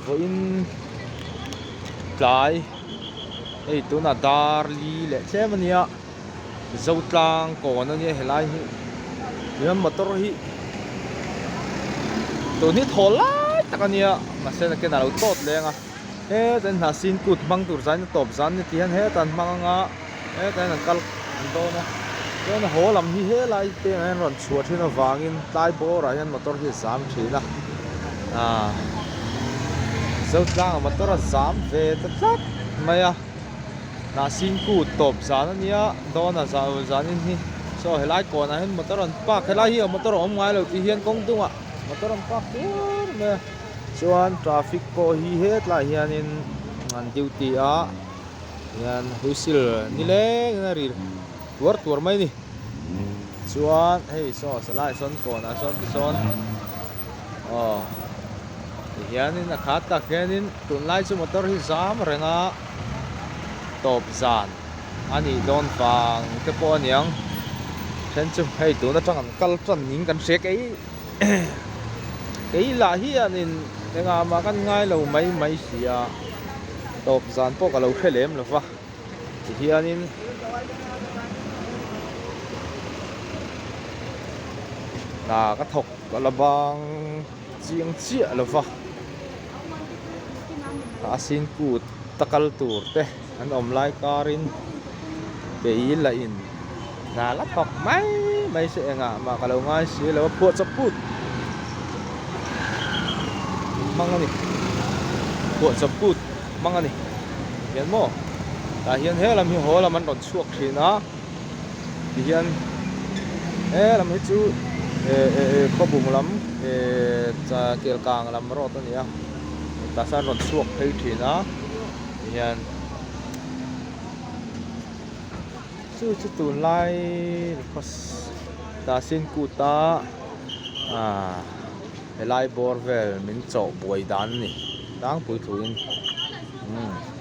Vawiin tlai hei tunah dar li leh tlem a nia Zotlang kawn a nia helai hi tihian motor hi tun hi thawl lai tak a nia mahse nakin a lo tawt leng a hetah hian hnahsin kut hmang tur zain a tawp zan a ni tih hian hetah an hmang anga hetah hian an kal an dawn a chuan haw lam hi helai te ah hian rawn chhuah thin avangin tlai bawrah hian motor hi a zam thin a ah Zotlangah motor a zam ve ta tlat mai a hnahsin kut tawp zan a nia dawn a zanin hi saw helai kawnah hian motor an park helai hi motor a awm ngai lo tih hian kawng dungah motor an park fur mai a chuan traffic pawh hi hetlaiah hianin an duty a. Hian whistle nileng in a ri tuar tuar mai a ni chuan hei saw salai sawn kawnah sawn tisawn aw tihianin a khat tak hianin tunlai chu motor hi zam reng a tawp zan a nih dawn vang te pawh a niang then chu hei tun atang an kal tan ning kan hria kei kei lah hianin engah mah kan ngai lo mai mai si a. Tawp zan pawh ka lo hre lem lo va tihianin hna ka thawk ka la bang chiang chiah lo va a sin kut ta kal tur te an awm lai karin kei lah in hna la thawk mai mai se engah mah ka lo ngai si lo a phuah chawp put hmang a ni phuah chawp put hmang a ni hian maw tah hian he lam hi haw lam an rawn chhuak thin a tihian he lam hi chu eh eh khawbung lam eh kelkang lam road a ni a tah sawn an rawn chhuak phei thin a tihian. Chu chu tunlai Dasin kut a ah helai bawr vel min chawh buai dan a ni tlangpui thuin umm.